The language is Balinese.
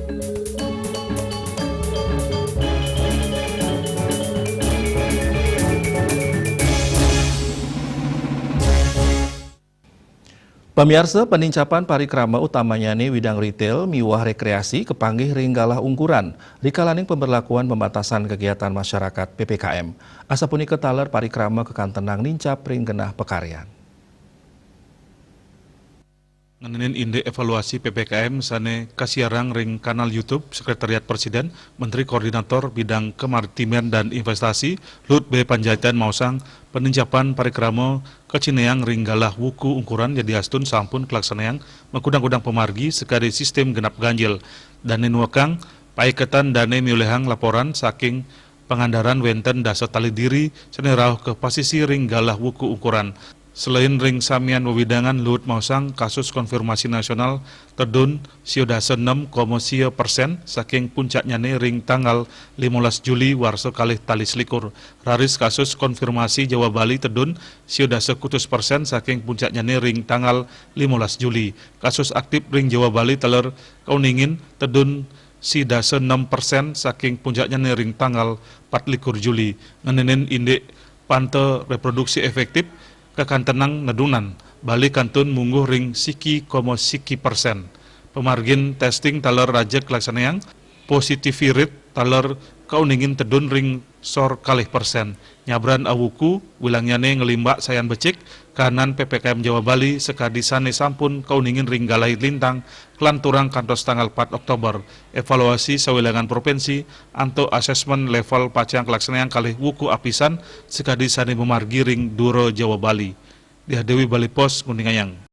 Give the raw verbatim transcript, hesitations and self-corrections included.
Pamiarsa, panincapan parikrama utamanyane widang retail miwah rekreasi kapanggih ring galah ungkuran, rikalaning pemberlakuan pembatasan kegiatan masyarakat P P K M. Asapunika taler parikrama kakantenang nincap ring genah pakaryan. Ngenenin indik evaluasi P P K M sane kasiarang ring kanal YouTube Sekretariat Presiden, Menteri Koordinator Bidang Kemaritiman dan Investasi, Luhut B Panjaitan maosang, panincapan parikrama kacineang ring galah wuku ungkuran yadiastun sampun kalaksanayang makudang-kudang pamargi sakadi sistem genap ganjil. Dane nuekang, paiketan dane miolihang laporan saking Pangandaran wenten dasa tali diri sane rauh ka pasisi ring galah wuku ungkuran. Selain ring samian wewidangan, Luhut maosang kasus konfirmasi nasional tedun sia dasa nem koma sia persen saking puncaknyane ring tanggal limolas Juli warsa kalih tali selikur. Raris kasus konfirmasi Jawa Bali tedun sia dasa kutus persen saking puncaknyane ring tanggal limolas Juli. Kasus aktif ring Jawa Bali taler kauningin tedun sia dasa nem persen saking puncaknyane ring tanggal patlikur Juli. Ngenenin indik panta reproduksi efektif, kakantenang nedunan Bali kantun mungguh ring siki koma siki persen. Pamargin testing taler raja kalaksanayang, positivity rate taler kauningin tedun ring sor kalih persen. Nyabran awuku, wilangnyane nglimbak sayan becik, kahanan P P K M Jawa Bali sakadi sane sampun kauningin ring galahé lintang, kalanturang kantos tanggal pat Oktober. Evaluasi sawilangan provinsi antuk asesmen level pacang kalaksanayang kalih wuku apisan sakadi sane mamargi ring dura Jawa Bali. Diah Dewi, Bali Post, nguningayang.